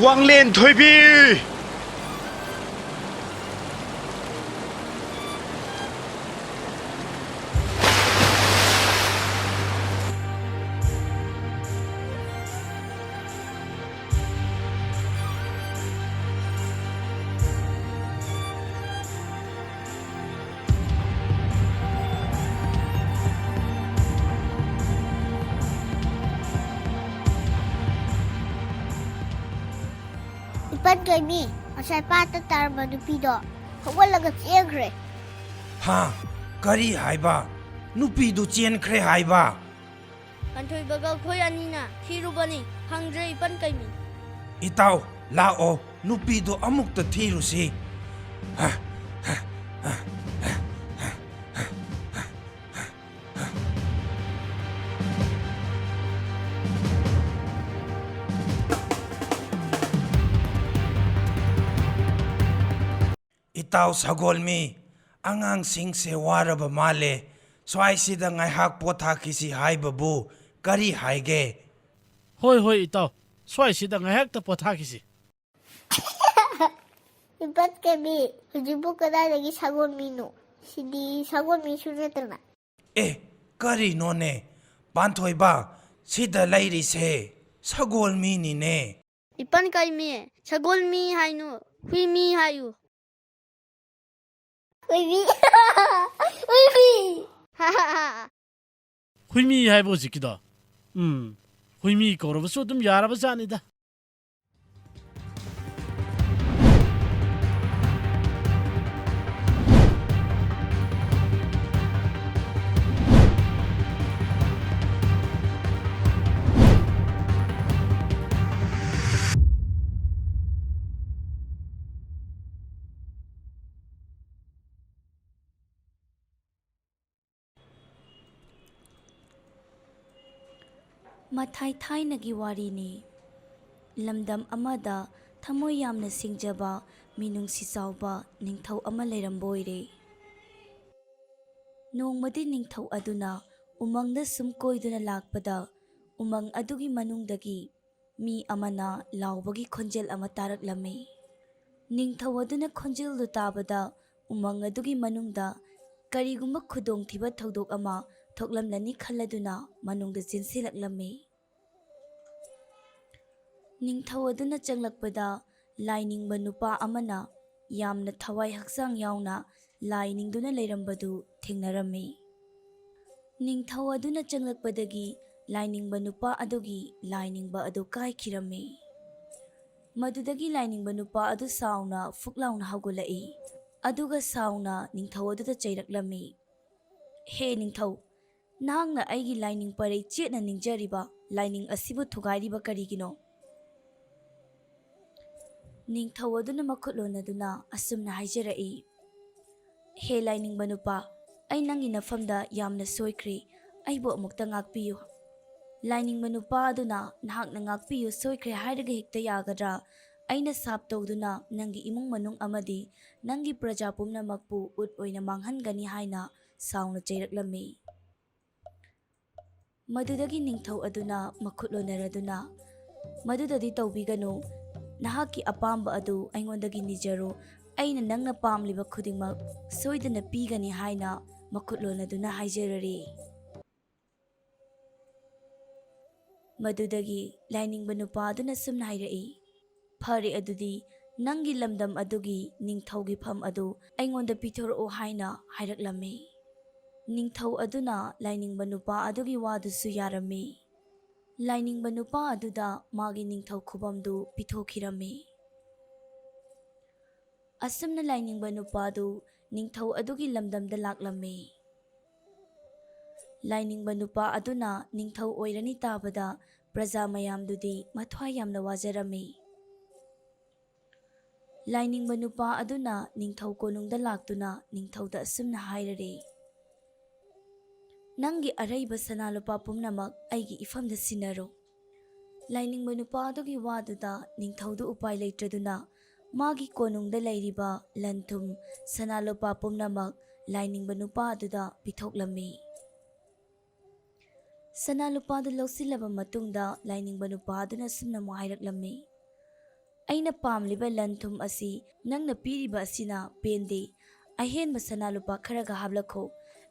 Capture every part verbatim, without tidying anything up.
ꯋꯥꯡꯂꯦꯟ ꯊꯣꯏꯕꯤ! ꯏꯄꯟ ꯀꯩꯃꯤ, ꯉꯁꯥꯏ ꯄꯥꯠꯇ ꯇꯥꯔꯝꯕ ꯅꯨꯄꯤꯗꯣ ꯍꯧꯒꯠꯂꯒ ꯆꯦꯟꯈ꯭ꯔꯦ꯫ ꯍꯥ? ꯀꯔꯤ ꯍꯥꯏꯕ? ꯅꯨꯄꯤꯗꯨ ꯆꯦꯟꯈ꯭ꯔꯦ ꯍꯥꯏꯕ? ꯄꯥꯟꯊꯣꯏꯕꯒ ꯑꯩꯈꯣꯏ ꯑꯅꯤꯅ ꯊꯤꯔꯨꯕꯅꯤ, ꯐꯪꯗ꯭ꯔꯦ ꯏꯄꯟ ꯀꯩꯃꯤ꯫ ꯏꯇꯥꯎ, ꯂꯥꯛꯑꯣ, ꯅꯨꯄꯤꯗꯨ ꯑꯃꯨꯛꯇ ꯊꯤꯔꯨꯁꯤ꯫ ꯏꯇꯥꯎ ꯁꯒꯣꯜꯃꯤ, ꯑꯉꯥꯡꯁꯤꯡꯁꯦ ꯋꯥꯔꯕ ꯃꯥꯜꯂꯦ꯫ ꯁ꯭ꯋꯥꯏꯁꯤꯗ ꯉꯥꯏꯍꯥꯛ ꯄꯣꯊꯥꯈꯤꯁꯤ ꯍꯥꯏꯕꯕꯨ ꯀꯔꯤ ꯍꯥꯏꯒꯦ? ꯍꯣꯏ, ꯍꯣꯏ, ꯏꯇꯥꯎ꯫ ꯁ꯭ꯋꯥꯏꯁꯤꯗ ꯉꯥꯏꯍꯥꯛꯇ ꯄꯣꯊꯥꯈꯤꯁꯤ꯫ ꯏꯄꯠ ꯀꯩꯃꯤ, ꯍꯧꯖꯤꯛꯄꯨ ꯀꯗꯥꯏꯗꯒꯤ ꯁꯒꯣꯜꯃꯤꯅꯣ? ꯁꯤꯗꯤ ꯁꯒꯣꯜꯃꯤꯁꯨ ꯅꯠꯇꯅ꯫ ꯑꯦ, ꯀꯔꯤꯅꯣꯅꯦ? ꯄꯥꯟꯊꯣꯏꯕ, ꯁꯤꯗ ꯂꯩꯔꯤꯁꯦ ꯁꯒꯣꯜꯃꯤꯅꯤꯅꯦ꯫ ꯏꯄꯟ ꯀꯩꯃꯤ, ꯁꯒꯣꯜꯃꯤ ꯍꯥꯏꯅꯨ, ꯍꯨꯏꯃꯤ ꯍꯥꯏꯌꯨ꯫ ꯍꯨꯏꯃꯤ꯫ ꯍꯨꯏꯃꯤ꯫ ꯍꯨꯏꯃꯤ ꯍꯥꯏꯕ ꯍꯧꯖꯤꯛꯀꯤꯗꯣ? ꯎꯝ, ꯍꯨꯏꯃꯤ ꯀꯧꯔꯕꯁꯨ ꯑꯗꯨꯝ ꯌꯥꯔꯕ ꯖꯥꯠꯅꯤꯗ꯫ ꯃꯊꯥꯏ ꯊꯥꯏꯅꯒꯤ ꯋꯥꯔꯤꯅꯤ꯫ ꯂꯝꯗꯝ ꯑꯃꯗ ꯊꯃꯣꯏ ꯌꯥꯝꯅ ꯁꯤꯡꯖꯕ, ꯃꯤꯅꯨꯡꯁꯤ ꯆꯥꯎꯕ ꯅꯤꯡꯊꯧ ꯑꯃ ꯂꯩꯔꯝꯕ ꯑꯣꯏꯔꯦ꯫ ꯅꯣꯡꯃꯗꯤ ꯅꯤꯡꯊꯧ ꯑꯗꯨꯅ ꯎꯃꯪꯗ ꯁꯨꯝ ꯀꯣꯏꯗꯨꯅ ꯂꯥꯛꯄꯗ, ꯎꯃꯪ ꯑꯗꯨꯒꯤ ꯃꯅꯨꯡꯗꯒꯤ ꯃꯤ ꯑꯃꯅ ꯂꯥꯎꯕꯒꯤ ꯈꯣꯟꯖꯦꯜ ꯑꯃ ꯇꯥꯔꯛꯂꯝꯃꯤ꯫ ꯅꯤꯡꯊꯧ ꯑꯗꯨꯅ ꯈꯣꯟꯖꯦꯜꯗꯨ ꯇꯥꯕꯗ, ꯎꯃꯪ ꯑꯗꯨꯒꯤ ꯃꯅꯨꯡꯗ ꯀꯔꯤꯒꯨꯝꯕ ꯈꯨꯗꯣꯡꯊꯤꯕ ꯊꯧꯗꯣꯛ ꯑꯃ ꯊꯣꯛꯂꯝꯂꯅꯤ ꯈꯜꯂꯗꯨꯅ ꯃꯅꯨꯡꯗ ꯆꯦꯟꯁꯤꯜꯂꯛꯂꯝꯃꯤ꯫ ꯅꯤꯡꯊꯧ ꯑꯗꯨꯅ ꯆꯪꯂꯛꯄꯗ, ꯂꯥꯏꯅꯤꯡꯕ ꯅꯨꯄꯥ ꯑꯃꯅ ꯌꯥꯝꯅ ꯊꯋꯥꯏ ꯍꯛꯆꯥꯡ ꯌꯥꯎꯅ ꯂꯥꯏ ꯅꯤꯡꯗꯨꯅ ꯂꯩꯔꯝꯕꯗꯨ ꯊꯦꯡꯅꯔꯝꯃꯤ꯫ ꯅꯤꯡꯊꯧ ꯑꯗꯨꯅ ꯆꯪꯂꯛꯄꯗꯒꯤ ꯂꯥꯏꯅꯤꯡꯕ ꯅꯨꯄꯥ ꯑꯗꯨꯒꯤ ꯂꯥꯏꯅꯤꯡꯕ ꯑꯗꯨ ꯀꯥꯏꯈꯤꯔꯝꯃꯤ꯫ ꯃꯗꯨꯗꯒꯤ ꯂꯥꯏꯅꯤꯡꯕ ꯅꯨꯄꯥ ꯑꯗꯨ ꯁꯥꯎꯅ ꯐꯨꯛ ꯂꯥꯎꯅ ꯍꯧꯒꯠꯂꯛꯏ, ꯑꯗꯨꯒ ꯁꯥꯎꯅ ꯅꯤꯡꯊꯧ ꯑꯗꯨꯗ ꯆꯩꯔꯛꯂꯝꯃꯤ, "ꯍꯦ ꯅꯤꯡꯊꯧ, ꯅꯍꯥꯛꯅ ꯑꯩꯒꯤ ꯂꯥꯏꯅꯤꯡ ꯄꯔꯩ ꯆꯦꯠꯅ ꯅꯤꯡꯖꯔꯤꯕ ꯂꯥꯏꯅꯤꯡ ꯑꯁꯤꯕꯨ ꯊꯨꯒꯥꯏꯔꯤꯕ ꯀꯔꯤꯒꯤꯅꯣ?" ꯅꯤꯡꯊꯧ ꯑꯗꯨꯅ ꯃꯈꯨꯠ ꯂꯣꯟꯅꯗꯨꯅ ꯑꯁꯨꯝꯅ ꯍꯥꯏꯖꯔꯛꯏ, "ꯍꯦ ꯂꯥꯏꯅꯤꯡꯕ ꯅꯨꯄꯥ, ꯑꯩ ꯅꯪꯒꯤ ꯅꯐꯝꯗ ꯌꯥꯝꯅ ꯁꯣꯏꯈ꯭ꯔꯦ, ꯑꯩꯕꯨ ꯑꯃꯨꯛꯇ ꯉꯥꯛꯄꯤꯌꯨ꯫ ꯂꯥꯏꯅꯤꯡꯕ ꯅꯨꯄꯥ ꯑꯗꯨꯅ ꯅꯍꯥꯛꯅ ꯉꯥꯛꯄꯤꯌꯨ ꯁꯣꯏꯈ꯭ꯔꯦ ꯍꯥꯏꯔꯒ ꯍꯦꯛꯇ ꯌꯥꯒꯗ꯭ꯔꯥ? ꯑꯩꯅ ꯁꯥꯞ ꯇꯧꯗꯨꯅ ꯅꯪꯒꯤ ꯏꯃꯨꯡ ꯃꯅꯨꯡ ꯑꯃꯗꯤ ꯅꯪꯒꯤ ꯄ꯭ꯔꯖꯥ ꯄꯨꯝꯅꯃꯛꯄꯨ ꯎꯠ ꯑꯣꯏꯅ ꯃꯥꯡꯍꯟꯒꯅꯤ" ꯍꯥꯏꯅ ꯁꯥꯎꯅ ꯆꯩꯔꯛꯂꯝꯃꯤ꯫ ꯃꯗꯨꯗꯒꯤ ꯅꯤꯡꯊꯧ ꯑꯗꯨꯅ ꯃꯈꯨꯠ ꯂꯣꯟꯅꯔꯗꯨꯅ, "ꯃꯗꯨꯗꯗꯤ ꯇꯧꯕꯤꯒꯅꯨ, ꯅꯍꯥꯛꯀꯤ ꯑꯄꯥꯝꯕ ꯑꯗꯨ ꯑꯩꯉꯣꯟꯗꯒꯤ ꯅꯤꯖꯔꯨ, ꯑꯩꯅ ꯅꯪꯅ ꯄꯥꯝꯂꯤꯕ ꯈꯨꯗꯤꯡꯃꯛ ꯁꯣꯏꯗꯅ ꯄꯤꯒꯅꯤ" ꯍꯥꯏꯅ ꯃꯈꯨꯠ ꯂꯣꯟꯅꯗꯨꯅ ꯍꯥꯏꯖꯔꯔꯦ꯫ ꯃꯗꯨꯗꯒꯤ ꯂꯥꯏꯅꯤꯡꯕ ꯅꯨꯄꯥ ꯑꯗꯨꯅ ꯁꯨꯝꯅ ꯍꯥꯏꯔꯛꯏ, "ꯐꯔꯦ, ꯑꯗꯨꯗꯤ ꯅꯪꯒꯤ ꯂꯝꯗꯝ ꯑꯗꯨꯒꯤ ꯅꯤꯡꯊꯧꯒꯤ ꯐꯝ ꯑꯗꯨ ꯑꯩꯉꯣꯟꯗ ꯄꯤꯊꯣꯔꯛꯎ" ꯍꯥꯏꯅ ꯍꯥꯏꯔꯛꯂꯝꯃꯤ꯫ ꯅꯤꯡꯊꯧ ꯑꯗꯨꯅ ꯂꯥꯏꯅꯤꯡꯕ ꯅꯨꯄꯥ ꯑꯗꯨꯒꯤ ꯋꯥꯗꯨꯁꯨ ꯌꯥꯔꯝꯃꯤ꯫ ꯂꯥꯏꯅꯤꯡꯕ ꯅꯨꯄꯥ ꯑꯗꯨꯗ ꯃꯥꯒꯤ ꯅꯤꯡꯊꯧ ꯈꯨꯕꯝꯗꯨ ꯄꯤꯊꯣꯛꯈꯤꯔꯝꯃꯤ꯫ ꯑꯁꯨꯝꯅ ꯂꯥꯏꯅꯤꯡꯕ ꯅꯨꯄꯥꯗꯨ ꯅꯤꯡꯊꯧ ꯑꯗꯨꯒꯤ ꯂꯝꯗꯝꯗ ꯂꯥꯛꯂꯝꯃꯤ꯫ ꯂꯥꯏꯅꯤꯡꯕ ꯅꯨꯄꯥ ꯑꯗꯨꯅ ꯅꯤꯡꯊꯧ ꯑꯣꯏꯔꯅꯤ ꯇꯥꯕꯗ ꯄ꯭ꯔꯖꯥ ꯃꯌꯥꯝꯗꯨꯗꯤ ꯃꯊ꯭ꯋꯥꯏ ꯌꯥꯝꯅ ꯋꯥꯖꯔꯝꯃꯤ꯫ ꯂꯥꯏꯅꯤꯡꯕ ꯅꯨꯄꯥ ꯑꯗꯨꯅ ꯅꯤꯡꯊꯧ ꯀꯣꯅꯨꯡꯗ ꯂꯥꯛꯇꯨꯅ ꯅꯤꯡꯊꯧꯗ ꯑꯁꯨꯝꯅ ꯍꯥꯏꯔꯔꯦ, "ꯅꯪꯒꯤ ꯑꯔꯩꯕ ꯁꯅꯥ ꯂꯨꯄꯥ ꯄꯨꯝꯅꯃꯛ ꯑꯩꯒꯤ ꯏꯐꯝꯗ ꯁꯤꯟꯅꯔꯣ"꯫ ꯂꯥꯏꯅꯤꯡꯕ ꯅꯨꯄꯥ ꯑꯗꯨꯒꯤ ꯋꯥꯗꯨꯗ ꯅꯤꯡꯊꯧꯗꯨ ꯎꯄꯥꯏ ꯂꯩꯇ꯭ꯔꯗꯨꯅ ꯃꯥꯒꯤ ꯀꯣꯅꯨꯡꯗ ꯂꯩꯔꯤꯕ ꯂꯟ ꯊꯨꯝ, ꯁꯅꯥ ꯂꯨꯄꯥ ꯄꯨꯝꯅꯃꯛ ꯂꯥꯏꯅꯤꯡꯕ ꯅꯨꯄꯥ ꯑꯗꯨꯗ ꯄꯤꯊꯣꯛꯂꯝꯃꯤ꯫ ꯁꯅꯥ ꯂꯨꯄꯥꯗꯨ ꯂꯧꯁꯤꯜꯂꯕ ꯃꯇꯨꯡꯗ ꯂꯥꯏꯅꯤꯡꯕ ꯅꯨꯄꯥ ꯑꯗꯨꯅ ꯑꯁꯨꯝꯅ ꯑꯃꯨꯛ ꯍꯥꯏꯔꯛꯂꯝꯃꯤ, "ꯑꯩꯅ ꯄꯥꯝꯂꯤꯕ ꯂꯟ ꯊꯨꯝ ꯑꯁꯤ ꯅꯪꯅ ꯄꯤꯔꯤꯕ ꯑꯁꯤꯅ ꯄꯦꯟꯗꯦ꯫ ꯑꯍꯦꯟꯕ ꯁꯅꯥ ꯂꯨꯄꯥ ꯈꯔꯒ ꯍꯥꯞꯂꯛꯈꯣ,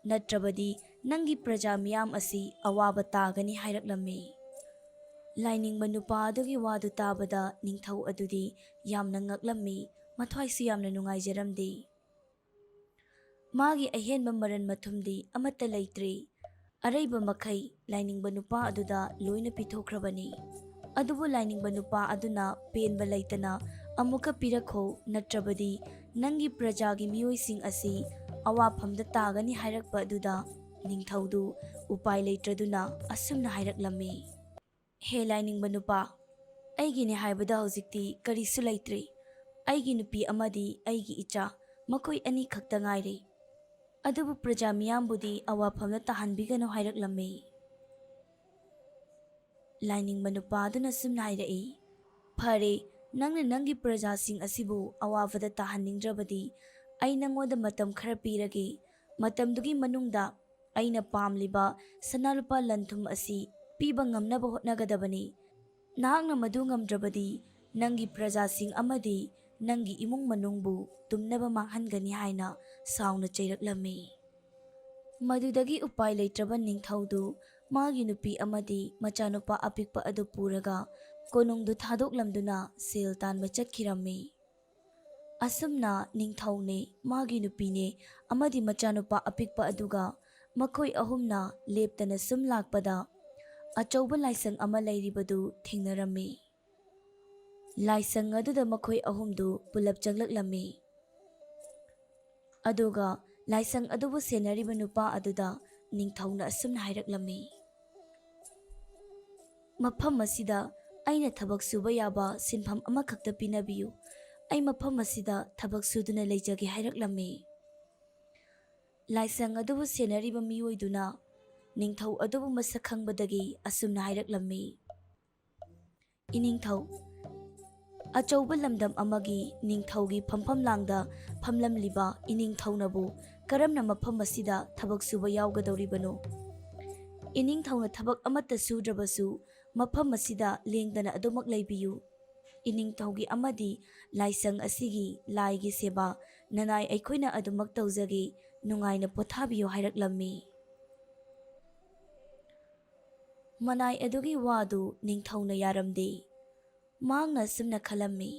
ꯅꯠꯇ꯭ꯔꯕꯗꯤ ꯅꯪꯒꯤ ꯄ꯭ꯔꯖꯥ ꯃꯤꯌꯥꯝ ꯑꯁꯤ ꯑꯋꯥꯕ ꯇꯥꯒꯅꯤ" ꯍꯥꯏꯔꯛꯂꯝꯃꯤ꯫ ꯂꯥꯏꯅꯤꯡꯕ ꯅꯨꯄꯥ ꯑꯗꯨꯒꯤ ꯋꯥꯗꯨ ꯇꯥꯕꯗ ꯅꯤꯡꯊꯧ ꯑꯗꯨꯗꯤ ꯌꯥꯝꯅ ꯉꯛꯂꯝꯃꯤ, ꯃꯊ꯭ꯋꯥꯏꯁꯨ ꯌꯥꯝꯅ ꯅꯨꯡꯉꯥꯏꯖꯔꯝꯗꯦ꯫ ꯃꯥꯒꯤ ꯑꯍꯦꯟꯕ ꯃꯔꯟ ꯃꯊꯨꯝꯗꯤ ꯑꯃꯠꯇ ꯂꯩꯇ꯭ꯔꯦ꯫ ꯑꯔꯩꯕ ꯃꯈꯩ ꯂꯥꯏꯅꯤꯡꯕ ꯅꯨꯄꯥ ꯑꯗꯨꯗ ꯂꯣꯏꯅ ꯄꯤꯊꯣꯛꯈ꯭ꯔꯕꯅꯤ꯫ ꯑꯗꯨꯕꯨ ꯂꯥꯏꯅꯤꯡꯕ ꯅꯨꯄꯥ ꯑꯗꯨꯅ ꯄꯦꯟꯕ ꯂꯩꯇꯅ, "ꯑꯃꯨꯛꯀ ꯄꯤꯔꯛꯈꯣ, ꯅꯠꯇ꯭ꯔꯕꯗꯤ ꯅꯪꯒꯤ ꯄ꯭ꯔꯖꯥꯒꯤ ꯃꯤꯑꯣꯏꯁꯤꯡ ꯑꯁꯤ ꯑꯋꯥꯐꯝꯗ ꯇꯥꯒꯅꯤ" ꯍꯥꯏꯔꯛꯄ ꯑꯗꯨꯗ ꯅꯤꯡꯊꯧꯗꯨ ꯎꯄꯥꯏ ꯂꯩꯇ꯭ꯔꯗꯨꯅ ꯑꯁꯨꯝꯅ ꯍꯥꯏꯔꯛꯂꯝꯃꯤ, "ꯍꯦ ꯂꯥꯏꯅꯤꯡꯕ ꯅꯨꯄꯥ, ꯑꯩꯒꯤꯅꯤ ꯍꯥꯏꯕꯗ ꯍꯧꯖꯤꯛꯇꯤ ꯀꯔꯤꯁꯨ ꯂꯩꯇ꯭ꯔꯦ꯫ ꯑꯩꯒꯤ ꯅꯨꯄꯤ ꯑꯃꯗꯤ ꯑꯩꯒꯤ ꯏꯆꯥ, ꯃꯈꯣꯏ ꯑꯅꯤ ꯈꯛꯇ ꯉꯥꯏꯔꯦ꯫ ꯑꯗꯨꯕꯨ ꯄ꯭ꯔꯖꯥ ꯃꯤꯌꯥꯝꯕꯨꯗꯤ ꯑꯋꯥꯐꯝꯗ ꯇꯥꯍꯟꯕꯤꯒꯅꯨ" ꯍꯥꯏꯔꯛꯂꯝꯃꯤ꯫ ꯂꯥꯏꯅꯤꯡꯕ ꯅꯨꯄꯥ ꯑꯗꯨꯅ ꯁꯨꯝꯅ ꯍꯥꯏꯔꯛꯏ, "ꯐꯔꯦ, ꯅꯪꯅ ꯅꯪꯒꯤ ꯄ꯭ꯔꯖꯥꯁꯤꯡ ꯑꯁꯤꯕꯨ ꯑꯋꯥꯕꯗ ꯇꯥꯍꯟꯅꯤꯡꯗ꯭ꯔꯕꯗꯤ ꯑꯩ ꯅꯪꯉꯣꯟꯗ ꯃꯇꯝ ꯈꯔ ꯄꯤꯔꯒꯦ꯫ ꯃꯇꯝꯗꯨꯒꯤ ꯃꯅꯨꯡꯗ ꯑꯩꯅ ꯄꯥꯝꯂꯤꯕ ꯁꯅꯥ ꯂꯨꯄꯥ ꯂꯟ ꯊꯨꯝ ꯑꯁꯤ ꯄꯤꯕ ꯉꯝꯅꯕ ꯍꯣꯠꯅꯒꯗꯕꯅꯤ꯫ ꯅꯍꯥꯛꯅ ꯃꯗꯨ ꯉꯝꯗ꯭ꯔꯕꯗꯤ ꯅꯪꯒꯤ ꯄ꯭ꯔꯖꯥꯁꯤꯡ ꯑꯃꯗꯤ ꯅꯪꯒꯤ ꯏꯃꯨꯡ ꯃꯅꯨꯡꯕꯨ ꯇꯨꯝꯅꯕ ꯃꯥꯡꯍꯟꯒꯅꯤ" ꯍꯥꯏꯅ ꯁꯥꯎꯅ ꯆꯩꯔꯛꯂꯝꯃꯤ꯫ ꯃꯗꯨꯗꯒꯤ ꯎꯄꯥꯏ ꯂꯩꯇ꯭ꯔꯕ ꯅꯤꯡꯊꯧꯗꯨ ꯃꯥꯒꯤ ꯅꯨꯄꯤ ꯑꯃꯗꯤ ꯃꯆꯥꯅꯨꯄꯥ ꯑꯄꯤꯛꯄ ꯑꯗꯨ ꯄꯨꯔꯒ ꯀꯣꯅꯨꯡꯗꯨ ꯊꯥꯗꯣꯛꯂꯝꯗꯨꯅ ꯁꯦꯜ ꯇꯥꯟꯕ ꯆꯠꯈꯤꯔꯝꯃꯤ꯫ ꯑꯁꯨꯝꯅ ꯅꯤꯡꯊꯧꯅꯦ, ꯃꯥꯒꯤ ꯅꯨꯄꯤꯅꯦ ꯑꯃꯗꯤ ꯃꯆꯥꯅꯨꯄꯥ ꯑꯄꯤꯛꯄ ꯑꯗꯨꯒ ꯃꯈꯣꯏ ꯑꯍꯨꯝꯅ ꯂꯦꯞꯇꯅ ꯁꯨꯝ ꯂꯥꯛꯄꯗ ꯑꯆꯧꯕ ꯂꯥꯏꯁꯪ ꯑꯃ ꯂꯩꯔꯤꯕꯗꯨ ꯊꯦꯡꯅꯔꯝꯃꯤ꯫ ꯂꯥꯏꯁꯪ ꯑꯗꯨꯗ ꯃꯈꯣꯏ ꯑꯍꯨꯝꯗꯨ ꯄꯨꯂꯞ ꯆꯪꯂꯛꯂꯝꯃꯤ꯫ ꯑꯗꯨꯒ ꯂꯥꯏꯁꯪ ꯑꯗꯨꯕꯨ ꯁꯦꯟꯅꯔꯤꯕ ꯅꯨꯄꯥ ꯑꯗꯨꯗ ꯅꯤꯡꯊꯧꯅ ꯑꯁꯨꯝꯅ ꯍꯥꯏꯔꯛꯂꯝꯃꯤ, "ꯃꯐꯝ ꯑꯁꯤꯗ ꯑꯩꯅ ꯊꯕꯛ ꯁꯨꯕ ꯌꯥꯕ ꯁꯤꯟꯐꯝ ꯑꯃꯈꯛꯇ ꯄꯤꯅꯕꯤꯌꯨ꯫ ꯑꯩ ꯃꯐꯝ ꯑꯁꯤꯗ ꯊꯕꯛ ꯁꯨꯗꯨꯅ ꯂꯩꯖꯒꯦ" ꯍꯥꯏꯔꯛꯂꯝꯃꯤ꯫ ꯂꯥꯏꯁꯪ ꯑꯗꯨꯕꯨ ꯁꯦꯟꯅꯔꯤꯕ ꯃꯤꯑꯣꯏꯗꯨꯅ ꯅꯤꯡꯊꯧ ꯑꯗꯨꯕꯨ ꯃꯁꯛ ꯈꯪꯕꯗꯒꯤ ꯑꯁꯨꯝꯅ ꯍꯥꯏꯔꯛꯂꯝꯃꯤ, "ꯏꯅꯤꯡꯊꯧ, ꯑꯆꯧꯕ ꯂꯝꯗꯝ ꯑꯃꯒꯤ ꯅꯤꯡꯊꯧꯒꯤ ꯐꯝꯐꯝ ꯂꯥꯡꯗ ꯐꯝꯂꯝꯂꯤꯕ ꯏꯅꯤꯡꯊꯧꯅꯕꯨ ꯀꯔꯝꯅ ꯃꯐꯝ ꯑꯁꯤꯗ ꯊꯕꯛ ꯁꯨꯕ ꯌꯥꯎꯒꯗꯧꯔꯤꯕꯅꯣ? ꯏꯅꯤꯡꯊꯧꯅ ꯊꯕꯛ ꯑꯃꯠꯇ ꯁꯨꯗ꯭ꯔꯕꯁꯨ ꯃꯐꯝ ꯑꯁꯤꯗ ꯂꯦꯡꯗꯅ ꯑꯗꯨꯃꯛ ꯂꯩꯕꯤꯌꯨ꯫ ꯏꯅꯤꯡꯊꯧꯒꯤ ꯑꯃꯗꯤ ꯂꯥꯏꯁꯪ ꯑꯁꯤꯒꯤ ꯂꯥꯏꯒꯤ ꯁꯦꯕꯥ ꯅꯅꯥꯏ ꯑꯩꯈꯣꯏꯅ ꯑꯗꯨꯃꯛ ꯇꯧꯖꯒꯦ, ꯅꯨꯡꯉꯥꯏꯅ ꯄꯣꯊꯥꯕꯤꯌꯨ ꯍꯥꯏꯔꯛꯂꯝꯃꯤ꯫ ꯃꯅꯥꯏ ꯑꯗꯨꯒꯤ ꯋꯥꯗꯨ ꯅꯤꯡꯊꯧꯅ ꯌꯥꯔꯝꯗꯦ꯫ ꯃꯍꯥꯛꯅ ꯑꯁꯨꯝꯅ ꯈꯜꯂꯝꯃꯤ,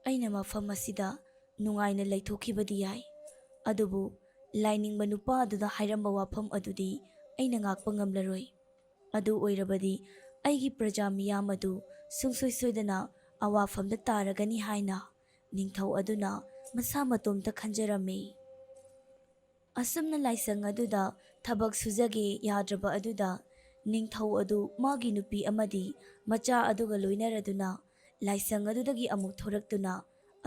"ꯑꯩꯅ ꯃꯐꯝ ꯑꯁꯤꯗ ꯅꯨꯡꯉꯥꯏꯅ ꯂꯩꯊꯣꯛꯈꯤꯕꯗꯤ ꯌꯥꯏ, ꯑꯗꯨꯕꯨ ꯂꯥꯏꯅꯤꯡꯕ ꯅꯨꯄꯥ ꯑꯗꯨꯗ ꯍꯥꯏꯔꯝꯕ ꯋꯥꯐꯝ ꯑꯗꯨꯗꯤ ꯑꯩꯅ ꯉꯥꯛꯄ ꯉꯝꯂꯔꯣꯏ꯫ ꯑꯗꯨ ꯑꯣꯏꯔꯕꯗꯤ ꯑꯩꯒꯤ ꯄ꯭ꯔꯖꯥ ꯃꯤꯌꯥꯝ ꯑꯗꯨ ꯁꯨꯡꯁꯣꯏ ꯁꯣꯏꯗꯅ ꯑꯋꯥꯐꯝꯗ ꯇꯥꯔꯒꯅꯤ" ꯍꯥꯏꯅ ꯅꯤꯡꯊꯧ ꯑꯗꯨꯅ ꯃꯁꯥ ꯃꯇꯣꯝꯇ ꯈꯟꯖꯔꯝꯃꯤ꯫ ꯑꯁꯨꯝꯅ ꯂꯥꯏꯁꯪ ꯑꯗꯨꯗ ꯊꯕꯛ ꯁꯨꯖꯒꯦ ꯌꯥꯗ꯭ꯔꯕ ꯑꯗꯨꯗ ꯅꯤꯡꯊꯧ ꯑꯗꯨ ꯃꯥꯒꯤ ꯅꯨꯄꯤ ꯑꯃꯗꯤ ꯃꯆꯥ ꯑꯗꯨꯒ ꯂꯣꯏꯅꯔꯗꯨꯅ ꯂꯥꯏꯁꯪ ꯑꯗꯨꯗꯒꯤ ꯑꯃꯨꯛ ꯊꯣꯔꯛꯇꯨꯅ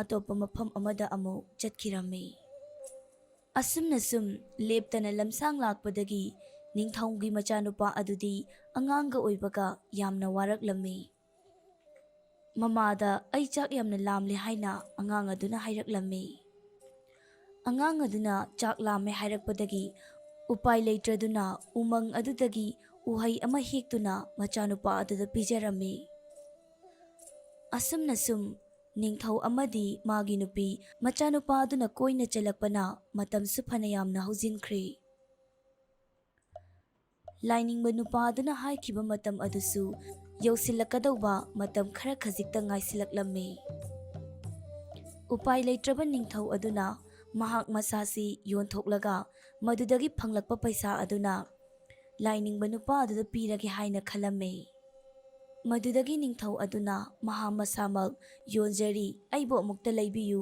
ꯑꯇꯣꯞꯄ ꯃꯐꯝ ꯑꯃꯗ ꯑꯃꯨꯛ ꯆꯠꯈꯤꯔꯝꯃꯤ꯫ ꯑꯁꯨꯝꯅ ꯁꯨꯝ ꯂꯦꯞꯇꯅ ꯂꯝꯁꯥꯡ ꯂꯥꯛꯄꯗꯒꯤ ꯅꯤꯡꯊꯧꯒꯤ ꯃꯆꯥꯅꯨꯄꯥ ꯑꯗꯨꯗꯤ ꯑꯉꯥꯡꯒ ꯑꯣꯏꯕꯒ ꯌꯥꯝꯅ ꯋꯥꯔꯛꯂꯝꯃꯤ꯫ ꯃꯃꯥꯗ "ꯑꯩ ꯆꯥꯛ ꯌꯥꯝꯅ ꯂꯥꯝꯂꯦ" ꯍꯥꯏꯅ ꯑꯉꯥꯡ ꯑꯗꯨꯅ ꯍꯥꯏꯔꯛꯂꯝꯃꯤ꯫ ꯑꯉꯥꯡ ꯑꯗꯨꯅ ꯆꯥꯛ ꯂꯥꯝꯃꯦ ꯍꯥꯏꯔꯛꯄꯗꯒꯤ ꯎꯄꯥꯏ ꯂꯩꯇ꯭ꯔꯗꯨꯅ ꯎꯃꯪ ꯑꯗꯨꯗꯒꯤ ꯎꯍꯩ ꯑꯃ ꯍꯦꯛꯇꯨꯅ ꯃꯆꯥꯅꯨꯄꯥ ꯑꯗꯨꯗ ꯄꯤꯖꯔꯝꯃꯤ꯫ ꯑꯁꯨꯝꯅ ꯁꯨꯝ ꯅꯤꯡꯊꯧ ꯑꯃꯗꯤ ꯃꯥꯒꯤ ꯅꯨꯄꯤ ꯃꯆꯥꯅꯨꯄꯥ ꯑꯗꯨꯅ ꯀꯣꯏꯅ ꯆꯠꯂꯛꯄꯅ ꯃꯇꯝꯁꯨ ꯐꯅ ꯌꯥꯝꯅ ꯍꯧꯖꯤꯟꯈ꯭ꯔꯦ꯫ ꯂꯥꯏꯅꯤꯡꯕ ꯅꯨꯄꯥ ꯑꯗꯨꯅ ꯍꯥꯏꯈꯤꯕ ꯃꯇꯝ ꯑꯗꯨꯁꯨ ꯌꯧꯁꯤꯜꯂꯛꯀꯗꯧꯕ ꯃꯇꯝ ꯈꯔ ꯈꯖꯤꯛꯇ ꯉꯥꯏꯁꯤꯜꯂꯛꯂꯝꯃꯤ꯫ ꯎꯄꯥꯏ ꯂꯩꯇ꯭ꯔꯕ ꯅꯤꯡꯊꯧ ꯑꯗꯨꯅ ꯃꯍꯥꯛ ꯃꯁꯥꯁꯤ ꯌꯣꯟꯊꯣꯛꯂꯒ ꯃꯗꯨꯗꯒꯤ ꯐꯪꯂꯛꯄ ꯄꯩꯁꯥ ꯑꯗꯨꯅ ꯂꯥꯏꯅꯤꯡꯕ ꯅꯨꯄꯥ ꯑꯗꯨꯗ ꯄꯤꯔꯒꯦ ꯍꯥꯏꯅ ꯈꯜꯂꯝꯃꯤ꯫ ꯃꯗꯨꯗꯒꯤ ꯅꯤꯡꯊꯧ ꯑꯗꯨꯅ ꯃꯍꯥꯛ ꯃꯁꯥꯃꯛ ꯌꯣꯟꯖꯔꯤ, ꯑꯩꯕꯨ ꯑꯃꯨꯛꯇ ꯂꯩꯕꯤꯌꯨ,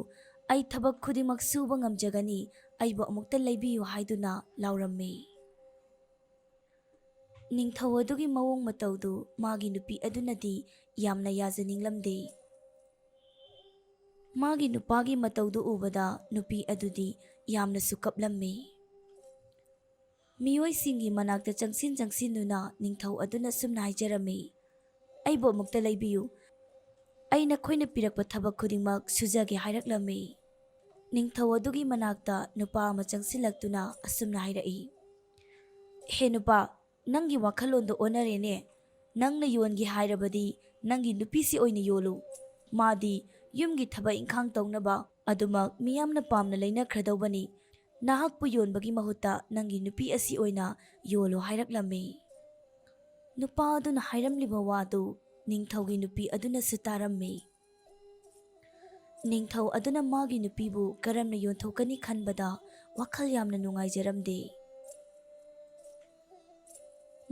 ꯑꯩ ꯊꯕꯛ ꯈꯨꯗꯤꯡꯃꯛ ꯁꯨꯕ ꯉꯝꯖꯒꯅꯤ, ꯑꯩꯕꯨ ꯑꯃꯨꯛꯇ ꯂꯩꯕꯤꯌꯨ ꯍꯥꯏꯗꯨꯅ ꯂꯥꯎꯔꯝꯃꯤ꯫ ꯅꯤꯡꯊꯧ ꯑꯗꯨꯒꯤ ꯃꯑꯣꯡ ꯃꯇꯧꯗꯨ ꯃꯥꯒꯤ ꯅꯨꯄꯤ ꯑꯗꯨꯅꯗꯤ ꯌꯥꯝꯅ ꯌꯥꯖꯅꯤꯡꯂꯝꯗꯦ꯫ ꯃꯥꯒꯤ ꯅꯨꯄꯥꯒꯤ ꯃꯇꯧꯗꯨ ꯎꯕꯗ ꯅꯨꯄꯤ ꯑꯗꯨꯗꯤ ꯌꯥꯝꯅꯁꯨ ꯀꯞꯂꯝꯃꯤ꯫ ꯃꯤꯑꯣꯏꯁꯤꯡꯒꯤ ꯃꯅꯥꯛꯇ ꯆꯪꯁꯤꯟ ꯆꯪꯁꯤꯟꯗꯨꯅ ꯅꯤꯡꯊꯧ ꯑꯗꯨꯅ ꯁꯨꯝꯅ ꯍꯥꯏꯖꯔꯝꯃꯤ, "ꯑꯩꯕꯨ ꯑꯃꯨꯛꯇ ꯂꯩꯕꯤꯌꯨ, ꯑꯩ ꯅꯈꯣꯏꯅ ꯄꯤꯔꯛꯄ ꯊꯕꯛ ꯈꯨꯗꯤꯡꯃꯛ ꯁꯨꯖꯒꯦ" ꯍꯥꯏꯔꯛꯂꯝꯃꯤ꯫ ꯅꯤꯡꯊꯧ ꯑꯗꯨꯒꯤ ꯃꯅꯥꯛꯇ ꯅꯨꯄꯥ ꯑꯃ ꯆꯪꯁꯤꯜꯂꯛꯇꯨꯅ ꯑꯁꯨꯝꯅ ꯍꯥꯏꯔꯛꯏ, "ꯍꯦ ꯅꯨꯄꯥ, ꯅꯪꯒꯤ ꯋꯥꯈꯜꯂꯣꯟꯗꯣ ꯑꯣꯟꯅꯔꯦꯅꯦ꯫ ꯅꯪꯅ ꯌꯣꯟꯒꯦ ꯍꯥꯏꯔꯕꯗꯤ ꯅꯪꯒꯤ ꯅꯨꯄꯤꯁꯤ ꯑꯣꯏꯅ ꯌꯣꯜꯂꯨ꯫ ꯃꯥꯗꯤ ꯌꯨꯝꯒꯤ ꯊꯕꯛ ꯏꯪꯈꯥꯡ ꯇꯧꯅꯕ ꯑꯗꯨꯃꯛ ꯃꯤꯌꯥꯝꯅ ꯄꯥꯝꯅ ꯂꯩꯅꯈ꯭ꯔꯗꯧꯕꯅꯤ꯫ ꯅꯍꯥꯛꯄꯨ ꯌꯣꯟꯕꯒꯤ ꯃꯍꯨꯠꯇ ꯅꯪꯒꯤ ꯅꯨꯄꯤ ꯑꯁꯤ ꯑꯣꯏꯅ ꯌꯣꯜꯂꯨ" ꯍꯥꯏꯔꯛꯂꯝꯃꯤ꯫ ꯅꯨꯄꯥ ꯑꯗꯨꯅ ꯍꯥꯏꯔꯝꯂꯤꯕ ꯋꯥꯗꯨ ꯅꯤꯡꯊꯧꯒꯤ ꯅꯨꯄꯤ ꯑꯗꯨꯅꯁꯨ ꯇꯥꯔꯝꯃꯤ꯫ ꯅꯤꯡꯊꯧ ꯑꯗꯨꯅ ꯃꯥꯒꯤ ꯅꯨꯄꯤꯕꯨ ꯀꯔꯝꯅ ꯌꯣꯟꯊꯣꯛꯀꯅꯤ ꯈꯟꯕꯗ ꯋꯥꯈꯜ ꯌꯥꯝꯅ ꯅꯨꯡꯉꯥꯏꯖꯔꯝꯗꯦ꯫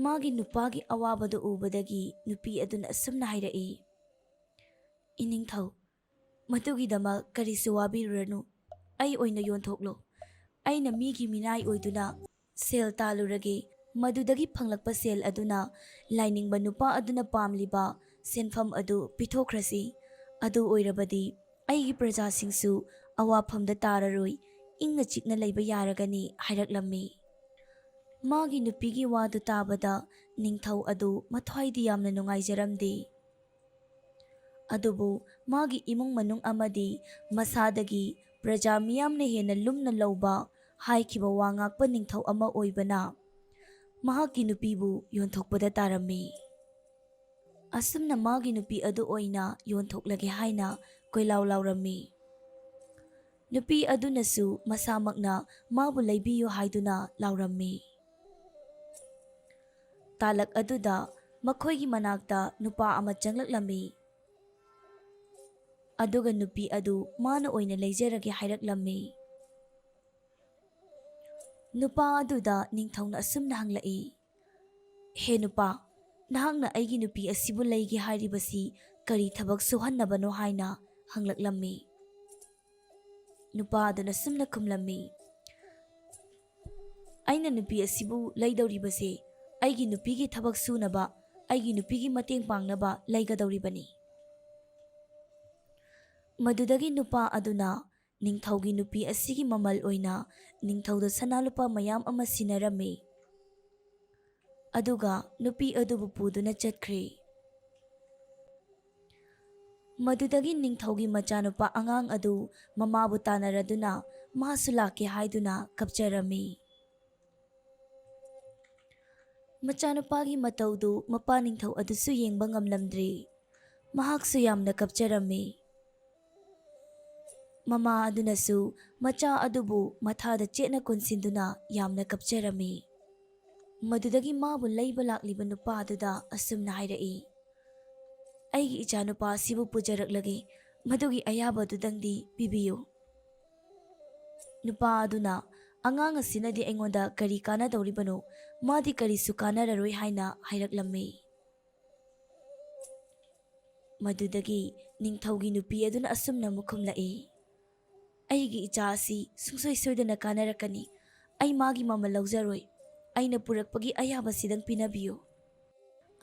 ꯃꯥꯒꯤ ꯅꯨꯄꯥꯒꯤ ꯑꯋꯥꯕꯗꯨ ꯎꯕꯗꯒꯤ ꯅꯨꯄꯤ ꯑꯗꯨꯅ ꯑꯁꯨꯝꯅ ꯍꯥꯏꯔꯛꯏ, "ꯏꯅꯤꯡꯊꯧ, ꯃꯗꯨꯒꯤꯗꯃꯛ ꯀꯔꯤꯁꯨ ꯋꯥꯕꯤꯔꯨꯔꯅꯨ꯫ ꯑꯩ ꯑꯣꯏꯅ ꯌꯣꯟꯊꯣꯛꯂꯣ꯫ ꯑꯩꯅ ꯃꯤꯒꯤ ꯃꯤꯅꯥꯏ ꯑꯣꯏꯗꯨꯅ ꯁꯦꯜ ꯇꯥꯜꯂꯨꯔꯒꯦ꯫ ꯃꯗꯨꯗꯒꯤ ꯐꯪꯂꯛꯄ ꯁꯦꯜ ꯑꯗꯨꯅ ꯂꯥꯏꯅꯤꯡꯕ ꯅꯨꯄꯥ ꯑꯗꯨꯅ ꯄꯥꯝꯂꯤꯕ ꯁꯦꯟꯐꯝ ꯑꯗꯨ ꯄꯤꯊꯣꯛꯈ꯭ꯔꯁꯤ꯫ ꯑꯗꯨ ꯑꯣꯏꯔꯕꯗꯤ ꯑꯩꯒꯤ ꯄ꯭ꯔꯖꯥꯁꯤꯡꯁꯨ ꯑꯋꯥꯐꯝꯗ ꯇꯥꯔꯔꯣꯏ, ꯏꯪꯅ ꯆꯤꯛꯅ ꯂꯩꯕ ꯌꯥꯔꯒꯅꯤ" ꯍꯥꯏꯔꯛꯂꯝꯃꯤ꯫ ꯃꯥꯒꯤ ꯅꯨꯄꯤꯒꯤ ꯋꯥꯗꯨ ꯇꯥꯕꯗ ꯅꯤꯡꯊꯧ ꯑꯗꯨ ꯃꯊ꯭ꯋꯥꯏꯗꯤ ꯌꯥꯝꯅ ꯅꯨꯡꯉꯥꯏꯖꯔꯝꯗꯦ꯫ ꯑꯗꯨꯕꯨ ꯃꯥꯒꯤ ꯏꯃꯨꯡ ꯃꯅꯨꯡ ꯑꯃꯗꯤ ꯃꯁꯥꯗꯒꯤ ꯄ꯭ꯔꯖꯥ ꯃꯤꯌꯥꯝꯅ ꯍꯦꯟꯅ ꯂꯨꯝꯅ ꯂꯧꯕ ꯍꯥꯏꯈꯤꯕ ꯋꯥ ꯉꯥꯛꯄ ꯅꯤꯡꯊꯧ ꯑꯃ ꯑꯣꯏꯕꯅ ꯃꯍꯥꯛꯀꯤ ꯅꯨꯄꯤꯕꯨ ꯌꯣꯟꯊꯣꯛꯄꯗ ꯇꯥꯔꯝꯃꯤ꯫ ꯑꯁꯨꯝꯅ ꯃꯥꯒꯤ ꯅꯨꯄꯤ ꯑꯗꯨ ꯑꯣꯏꯅ ꯌꯣꯟꯊꯣꯛꯂꯒꯦ ꯍꯥꯏꯅ ꯀꯣꯏꯂꯥꯎ ꯂꯥꯎꯔꯝꯃꯤ꯫ ꯅꯨꯄꯤ ꯑꯗꯨꯅꯁꯨ ꯃꯁꯥꯃꯛꯅ ꯃꯥꯕꯨ ꯂꯩꯕꯤꯌꯨ ꯍꯥꯏꯗꯨꯅ ꯂꯥꯎꯔꯝꯃꯤ꯫ ꯇꯥꯂꯛ ꯑꯗꯨꯗ ꯃꯈꯣꯏꯒꯤ ꯃꯅꯥꯛꯇ ꯅꯨꯄꯥ ꯑꯃ ꯆꯪꯂꯛꯂꯝꯃꯤ꯫ ꯑꯗꯨꯒ ꯅꯨꯄꯤ ꯑꯗꯨ ꯃꯥꯅ ꯑꯣꯏꯅ ꯂꯩꯖꯔꯒꯦ ꯍꯥꯏꯔꯛꯂꯝꯃꯤ꯫ ꯅꯨꯄꯥ ꯑꯗꯨꯗ ꯅꯤꯡꯊꯧꯅ ꯑꯁꯨꯝꯅ ꯍꯪꯂꯛꯏ, "ꯍꯦ ꯅꯨꯄꯥ, ꯅꯍꯥꯛꯅ ꯑꯩꯒꯤ ꯅꯨꯄꯤ ꯑꯁꯤꯕꯨ ꯂꯩꯒꯦ ꯍꯥꯏꯔꯤꯕꯁꯤ ꯀꯔꯤ ꯊꯕꯛ ꯁꯨꯍꯟꯅꯕꯅꯣ?" ꯍꯥꯏꯅ ꯍꯪꯂꯛꯂꯝꯃꯤ꯫ ꯅꯨꯄꯥ ꯑꯗꯨꯅ ꯁꯨꯝꯅ ꯈꯨꯝꯂꯝꯃꯤ, "ꯑꯩꯅ ꯅꯨꯄꯤ ꯑꯁꯤꯕꯨ ꯂꯩꯗꯧꯔꯤꯕꯁꯦ ꯑꯩꯒꯤ ꯅꯨꯄꯤꯒꯤ ꯊꯕꯛ ꯁꯨꯅꯕ, ꯑꯩꯒꯤ ꯅꯨꯄꯤꯒꯤ ꯃꯇꯦꯡ ꯄꯥꯡꯅꯕ ꯂꯩꯒꯗꯧꯔꯤꯕꯅꯤ꯫" ꯃꯗꯨꯗꯒꯤ ꯅꯨꯄꯥ ꯑꯗꯨꯅ ꯅꯤꯡꯊꯧꯒꯤ ꯅꯨꯄꯤ ꯑꯁꯤꯒꯤ ꯃꯃꯜ ꯑꯣꯏꯅ ꯅꯤꯡꯊꯧꯗ ꯁꯅꯥ ꯂꯨꯄꯥ ꯃꯌꯥꯝ ꯑꯃ ꯁꯤꯟꯅꯔꯝꯃꯤ꯫ ꯑꯗꯨꯒ ꯅꯨꯄꯤ ꯑꯗꯨꯕꯨ ꯄꯨꯗꯨꯅ ꯆꯠꯈ꯭ꯔꯦ꯫ ꯃꯗꯨꯗꯒꯤ ꯅꯤꯡꯊꯧꯒꯤ ꯃꯆꯥꯅꯨꯄꯥ ꯑꯉꯥꯡ ꯑꯗꯨ ꯃꯃꯥꯕꯨ ꯇꯥꯟꯅꯔꯗꯨꯅ ꯃꯥꯁꯨ ꯂꯥꯛꯀꯦ ꯍꯥꯏꯗꯨꯅ ꯀꯞꯆꯔꯝꯃꯤ꯫ ꯃꯆꯥꯅꯨꯄꯥꯒꯤ ꯃꯇꯧꯗꯨ ꯃꯄꯥ ꯅꯤꯡꯊꯧ ꯑꯗꯨꯁꯨ ꯌꯦꯡꯕ ꯉꯝꯂꯝꯗ꯭ꯔꯦ꯫ ꯃꯍꯥꯛꯁꯨ ꯌꯥꯝꯅ ꯀꯞꯆꯔꯝꯃꯤ꯫ ꯃꯃꯥ ꯑꯗꯨꯅꯁꯨ ꯃꯆꯥ ꯑꯗꯨꯕꯨ ꯃꯊꯥꯗ ꯆꯦꯠꯅ ꯀꯣꯟꯁꯤꯟꯗꯨꯅ ꯌꯥꯝꯅ ꯀꯞꯆꯔꯝꯃꯤ꯫ ꯃꯗꯨꯗꯒꯤ ꯃꯥꯕꯨ ꯂꯩꯕ ꯂꯥꯛꯂꯤꯕ ꯅꯨꯄꯥ ꯑꯗꯨꯗ ꯑꯁꯨꯝꯅ ꯍꯥꯏꯔꯛꯏ, "ꯑꯩꯒꯤ ꯏꯆꯥꯅꯨꯄꯥ ꯑꯁꯤꯕꯨ ꯄꯨꯖꯔꯛꯂꯒꯦ, ꯃꯗꯨꯒꯤ ꯑꯌꯥꯕꯗꯨꯗꯪꯗꯤ ꯄꯤꯕꯤꯌꯨ꯫" ꯅꯨꯄꯥ ꯑꯗꯨꯅ, "ꯑꯉꯥꯡ ꯑꯁꯤꯅꯗꯤ ꯑꯩꯉꯣꯟꯗ ꯀꯔꯤ ꯀꯥꯟꯅꯗꯧꯔꯤꯕꯅꯣ? ꯃꯥꯗꯤ ꯀꯔꯤꯁꯨ ꯀꯥꯟꯅꯔꯔꯣꯏ" ꯍꯥꯏꯅ ꯍꯥꯏꯔꯛꯂꯝꯃꯤ꯫ ꯃꯗꯨꯗꯒꯤ ꯅꯤꯡꯊꯧꯒꯤ ꯅꯨꯄꯤ ꯑꯗꯨꯅ ꯑꯁꯨꯝꯅ ꯑꯃꯨꯛ ꯈꯨꯝꯂꯛꯏ, "ꯑꯩꯒꯤ ꯏꯆꯥ ꯑꯁꯤ ꯁꯨꯡꯁꯣꯏ ꯁꯣꯏꯗꯅ ꯀꯥꯟꯅꯔꯛꯀꯅꯤ꯫ ꯑꯩ ꯃꯥꯒꯤ ꯃꯃꯜ ꯂꯧꯖꯔꯣꯏ꯫ ꯑꯩꯅ ꯄꯨꯔꯛꯄꯒꯤ ꯑꯌꯥꯕꯁꯤꯗꯪ ꯄꯤꯅꯕꯤꯌꯨ꯫"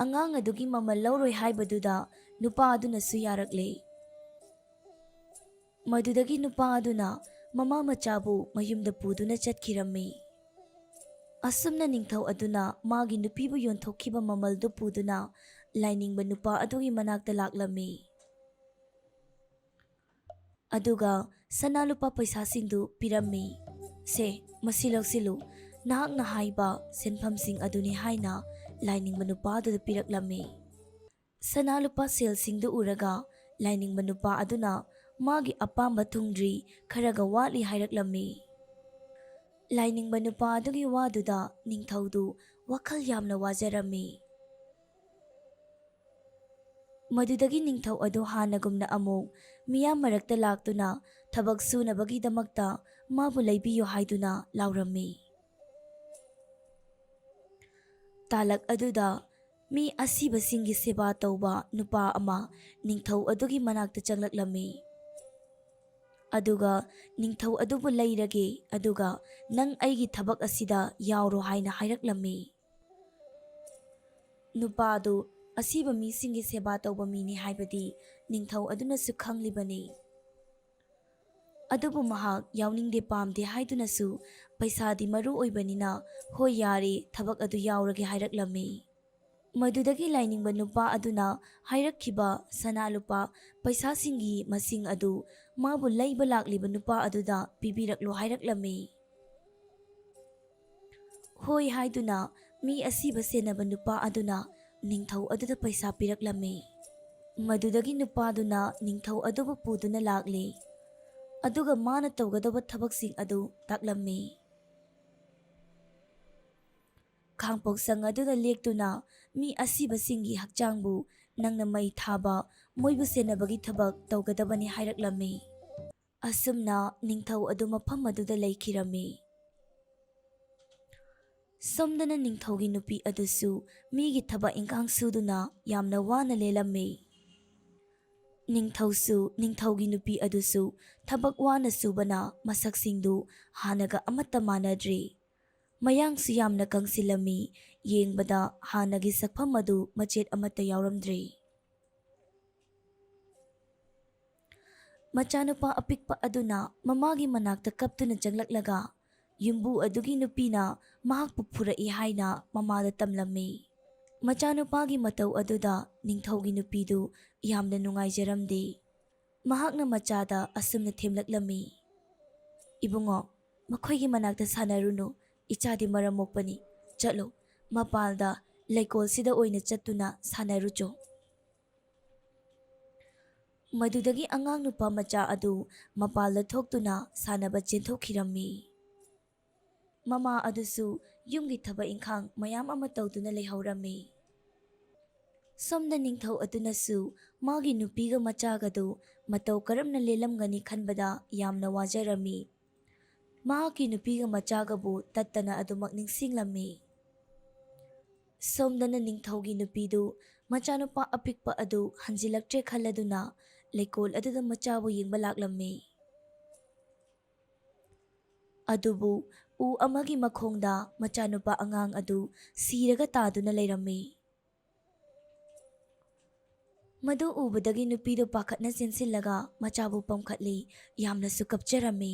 ꯑꯉꯥꯡ ꯑꯗꯨꯒꯤ ꯃꯃꯜ ꯂꯧꯔꯣꯏ ꯍꯥꯏꯕꯗꯨꯗ ꯅꯨꯄꯥ ꯑꯗꯨꯅꯁꯨ ꯌꯥꯔꯛꯂꯦ꯫ ꯃꯗꯨꯗꯒꯤ ꯅꯨꯄꯥ ꯑꯗꯨꯅ ꯃꯃꯥ ꯃꯆꯥꯕꯨ ꯃꯌꯨꯝꯗ ꯄꯨꯗꯨꯅ ꯆꯠꯈꯤꯔꯝꯃꯤ꯫ ꯑꯁꯨꯝꯅ ꯅꯤꯡꯊꯧ ꯑꯗꯨꯅ ꯃꯥꯒꯤ ꯅꯨꯄꯤꯕꯨ ꯌꯣꯟꯊꯣꯛꯈꯤꯕ ꯃꯃꯜꯗꯨ ꯄꯨꯗꯨꯅ ꯂꯥꯏꯅꯤꯡꯕ ꯅꯨꯄꯥ ꯑꯗꯨꯒꯤ ꯃꯅꯥꯛꯇ ꯂꯥꯛꯂꯝꯃꯤ꯫ ꯑꯗꯨꯒ ꯁꯅꯥ ꯂꯨꯄꯥ ꯄꯩꯁꯥꯁꯤꯡꯗꯨ ꯄꯤꯔꯝꯃꯤ꯫ "ꯁꯦ, ꯃꯁꯤ ꯂꯧꯁꯤꯜꯂꯨ, ꯅꯍꯥꯛꯅ ꯍꯥꯏꯕ ꯁꯦꯟꯐꯝꯁꯤꯡ ꯑꯗꯨꯅꯤ" ꯍꯥꯏꯅ ꯂꯥꯏꯅꯤꯡꯕ ꯅꯨꯄꯥ ꯑꯗꯨꯗ ꯄꯤꯔꯛꯂꯝꯃꯤ꯫ ꯁꯅꯥ ꯂꯨꯄꯥ ꯁꯦꯜꯁꯤꯡꯗꯨ ꯎꯔꯒ ꯂꯥꯏꯅꯤꯡꯕ ꯅꯨꯄꯥ ꯑꯗꯨꯅ ꯃꯥꯒꯤ ꯑꯄꯥꯝꯕ ꯊꯨꯡꯗ꯭ꯔꯤ, ꯈꯔꯒ ꯋꯥꯠꯂꯤ ꯍꯥꯏꯔꯛꯂꯝꯃꯤ꯫ ꯂꯥꯏꯅꯤꯡꯕ ꯅꯨꯄꯥ ꯑꯗꯨꯒꯤ ꯋꯥꯗꯨꯗ ꯅꯤꯡꯊꯧꯗꯨ ꯋꯥꯈꯜ ꯌꯥꯝꯅ ꯋꯥꯖꯔꯝꯃꯤ꯫ ꯃꯗꯨꯗꯒꯤ ꯅꯤꯡꯊꯧ ꯑꯗꯨ ꯍꯥꯟꯅꯒꯨꯝꯅ ꯑꯃꯨꯛ ꯃꯤꯌꯥꯝ ꯃꯔꯛꯇ ꯂꯥꯛꯇꯨꯅ ꯊꯕꯛ ꯁꯨꯅꯕꯒꯤꯗꯃꯛꯇ ꯃꯥꯕꯨ ꯂꯩꯕꯤꯌꯨ ꯍꯥꯏꯗꯨꯅ ꯂꯥꯎꯔꯝꯃꯤ꯫ ꯇꯥꯂꯛ ꯑꯗꯨꯗ ꯃꯤ ꯑꯁꯤꯕꯁꯤꯡꯒꯤ ꯁꯦꯕꯥ ꯇꯧꯕ ꯅꯨꯄꯥ ꯑꯃ ꯅꯤꯡꯊꯧ ꯑꯗꯨꯒꯤ ꯃꯅꯥꯛꯇ ꯆꯪꯂꯛꯂꯝꯃꯤ꯫ ꯑꯗꯨꯒ ꯅꯤꯡꯊꯧ ꯑꯗꯨꯕꯨ ꯂꯩꯔꯒꯦ, ꯑꯗꯨꯒ ꯅꯪ ꯑꯩꯒꯤ ꯊꯕꯛ ꯑꯁꯤꯗ ꯌꯥꯎꯔꯣ ꯍꯥꯏꯅ ꯍꯥꯏꯔꯛꯂꯝꯃꯤ꯫ ꯅꯨꯄꯥ ꯑꯗꯨ ꯑꯁꯤꯕ ꯃꯤꯁꯤꯡꯒꯤ ꯁꯦꯕꯥ ꯇꯧꯕ ꯃꯤꯅꯤ ꯍꯥꯏꯕꯗꯤ ꯅꯤꯡꯊꯧ ꯑꯗꯨꯅꯁꯨ ꯈꯪꯂꯤꯕꯅꯤ꯫ ꯑꯗꯨꯕꯨ ꯃꯍꯥꯛ ꯌꯥꯎꯅꯤꯡꯗꯦ, ꯄꯥꯝꯗꯦ ꯍꯥꯏꯗꯨꯅꯁꯨ ꯄꯩꯁꯥꯗꯤ ꯃꯔꯨ ꯑꯣꯏꯕꯅꯤꯅ, "ꯍꯣꯏ, ꯌꯥꯔꯦ, ꯊꯕꯛ ꯑꯗꯨ ꯌꯥꯎꯔꯒꯦ" ꯍꯥꯏꯔꯛꯂꯝꯃꯤ꯫ ꯃꯗꯨꯗꯒꯤ ꯂꯥꯏꯅꯤꯡꯕ ꯅꯨꯄꯥ ꯑꯗꯨꯅ ꯍꯥꯏꯔꯛꯈꯤꯕ ꯁꯅꯥ ꯂꯨꯄꯥ ꯄꯩꯁꯥꯁꯤꯡꯒꯤ ꯃꯁꯤꯡ ꯑꯗꯨ ꯃꯥꯕꯨ ꯂꯩꯕ ꯂꯥꯛꯂꯤꯕ ꯅꯨꯄꯥ ꯑꯗꯨꯗ ꯄꯤꯕꯤꯔꯛꯂꯣ ꯍꯥꯏꯔꯛꯂꯝꯃꯤ꯫ ꯍꯣꯏ ꯍꯥꯏꯗꯨꯅ ꯃꯤ ꯑꯁꯤꯕ ꯁꯦꯟꯅꯕ ꯅꯨꯄꯥ ꯑꯗꯨꯅ ꯅꯤꯡꯊꯧ ꯑꯗꯨꯗ ꯄꯩꯁꯥ ꯄꯤꯔꯛꯂꯝꯃꯤ꯫ ꯃꯗꯨꯗꯒꯤ ꯅꯨꯄꯥꯗꯨꯅ ꯅꯤꯡꯊꯧ ꯑꯗꯨꯕꯨ ꯄꯨꯗꯨꯅ ꯂꯥꯛꯂꯦ, ꯑꯗꯨꯒ ꯃꯥꯅ ꯇꯧꯒꯗꯧꯕ ꯊꯕꯛꯁꯤꯡ ꯑꯗꯨ ꯇꯥꯛꯂꯝꯃꯤ꯫ ꯈꯥꯡꯄꯣꯛꯁꯪ ꯑꯗꯨꯗ ꯂꯦꯛꯇꯨꯅ ꯃꯤ ꯑꯁꯤꯕꯁꯤꯡꯒꯤ ꯍꯛꯆꯥꯡꯕꯨ ꯅꯪꯅ ꯃꯩ ꯊꯥꯕ, ꯃꯣꯏꯕꯨ ꯁꯦꯟꯅꯕꯒꯤ ꯊꯕꯛ ꯇꯧꯒꯗꯕꯅꯤ ꯍꯥꯏꯔꯛꯂꯝꯃꯤ꯫ ꯑꯁꯨꯝꯅ ꯅꯤꯡꯊꯧ ꯑꯗꯨ ꯃꯐꯝ ꯑꯗꯨꯗ ꯂꯩꯈꯤꯔꯝꯃꯤ꯫ ꯁꯣꯝꯗꯅ ꯅꯤꯡꯊꯧꯒꯤ ꯅꯨꯄꯤ ꯑꯗꯨꯁꯨ ꯃꯤꯒꯤ ꯊꯕꯛ ꯏꯟꯈꯥꯡ ꯁꯨꯗꯨꯅ ꯌꯥꯝꯅ ꯋꯥꯅ ꯂꯦꯜꯂꯝꯃꯤ꯫ ꯅꯤꯡꯊꯧꯁꯨ ꯅꯤꯡꯊꯧꯒꯤ ꯅꯨꯄꯤ ꯑꯗꯨꯁꯨ ꯊꯕꯛ ꯋꯥꯅ ꯁꯨꯕꯅ ꯃꯁꯛꯁꯤꯡꯗꯨ ꯍꯥꯟꯅꯒ ꯑꯃꯠꯇ ꯃꯥꯟꯅꯗ꯭ꯔꯤ꯫ ꯃꯌꯥꯡꯁꯨ ꯌꯥꯝꯅ ꯀꯪꯁꯤꯜꯂꯝꯃꯤ꯫ ꯌꯦꯡꯕꯗ ꯍꯥꯟꯅꯒꯤ ꯁꯛꯐꯝ ꯑꯗꯨ ꯃꯆꯦꯠ ꯑꯃꯠꯇ ꯌꯥꯎꯔꯝꯗ꯭ꯔꯤ꯫ ꯃꯆꯥꯅꯨꯄꯥ ꯑꯄꯤꯛꯄ ꯑꯗꯨꯅ ꯃꯃꯥꯒꯤ ꯃꯅꯥꯛꯇ ꯀꯞꯇꯨꯅ ꯆꯪꯂꯛꯂꯒ, ꯌꯨꯝꯕꯨ ꯑꯗꯨꯒꯤ ꯅꯨꯄꯤꯅ ꯃꯍꯥꯛꯄꯨ ꯐꯨꯔꯛꯏ ꯍꯥꯏꯅ ꯃꯃꯥꯗ ꯇꯝꯂꯝꯃꯤ꯫ ꯃꯆꯥꯅꯨꯄꯥꯒꯤ ꯃꯇꯧ ꯑꯗꯨꯗ ꯅꯤꯡꯊꯧꯒꯤ ꯅꯨꯄꯤꯗꯨ ꯌꯥꯝꯅ ꯅꯨꯡꯉꯥꯏꯖꯔꯝꯗꯦ꯫ ꯃꯍꯥꯛꯅ ꯃꯆꯥꯗ ꯑꯁꯨꯝꯅ ꯊꯦꯝꯂꯛꯂꯝꯃꯤ, "ꯏꯕꯨꯡꯉꯣ, ꯃꯈꯣꯏꯒꯤ ꯃꯅꯥꯛꯇ ꯁꯥꯟꯅꯔꯨꯅꯨ꯫ ꯏꯆꯥꯗꯤ ꯃꯔꯝ ꯃꯣꯛꯄꯅꯤ꯫ ꯆꯠꯂꯨ, ꯃꯄꯥꯜꯗ ꯂꯩꯀꯣꯜꯁꯤꯗ ꯑꯣꯏꯅ ꯆꯠꯇꯨꯅ ꯁꯥꯟꯅꯔꯨꯆꯣ꯫" ꯃꯗꯨꯗꯒꯤ ꯑꯉꯥꯡ ꯅꯨꯄꯥ ꯃꯆꯥ ꯑꯗꯨ ꯃꯄꯥꯜꯗ ꯊꯣꯛꯇꯨꯅ ꯁꯥꯟꯅꯕ ꯆꯦꯟꯊꯣꯛꯈꯤꯔꯝꯃꯤ꯫ ꯃꯃꯥ ꯑꯗꯨꯁꯨ ꯌꯨꯝꯒꯤ ꯊꯕꯛ ꯏꯪꯈꯥꯡ ꯃꯌꯥꯝ ꯑꯃ ꯇꯧꯗꯨꯅ ꯂꯩꯍꯧꯔꯝꯃꯤ꯫ ꯁꯣꯝꯗ ꯅꯤꯡꯊꯧ ꯑꯗꯨꯅꯁꯨ ꯃꯥꯒꯤ ꯅꯨꯄꯤꯒ ꯃꯆꯥꯒꯗꯨ ꯃꯇꯧ ꯀꯔꯝꯅ ꯂꯦꯜꯂꯝꯒꯅꯤ ꯈꯟꯕꯗ ꯌꯥꯝꯅ ꯋꯥꯖꯔꯝꯃꯤ꯫ ꯃꯍꯥꯛꯀꯤ ꯅꯨꯄꯤꯒ ꯃꯆꯥꯒꯕꯨ ꯇꯠꯇꯅ ꯑꯗꯨꯃꯛ ꯅꯤꯡꯁꯤꯡꯂꯝꯃꯤ꯫ ꯁꯣꯝꯗꯅ ꯅꯤꯡꯊꯧꯒꯤ ꯅꯨꯄꯤꯗꯨ ꯃꯆꯥꯅꯨꯄꯥ ꯑꯄꯤꯛꯄ ꯑꯗꯨ ꯍꯟꯖꯤꯜꯂꯛꯇ꯭ꯔꯦ ꯈꯜꯂꯗꯨꯅ ꯂꯩꯀꯣꯜ ꯑꯗꯨꯗ ꯃꯆꯥꯕꯨ ꯌꯦꯡꯕ ꯂꯥꯛꯂꯝꯃꯤ꯫ ꯑꯗꯨꯕꯨ ꯎ ꯑꯃꯒꯤ ꯃꯈꯣꯡꯗ ꯃꯆꯥꯅꯨꯄꯥ ꯑꯉꯥꯡ ꯑꯗꯨ ꯁꯤꯔꯒ ꯇꯥꯗꯨꯅ ꯂꯩꯔꯝꯃꯤ꯫ ꯃꯗꯨ ꯎꯕꯗꯒꯤ ꯅꯨꯄꯤꯗꯨ ꯄꯥꯈꯠꯅ ꯆꯦꯟꯁꯤꯜꯂꯒ ꯃꯆꯥꯕꯨ ꯄꯝꯈꯠꯂꯤ꯫ ꯌꯥꯝꯅꯁꯨ ꯀꯞꯆꯔꯝꯃꯤ꯫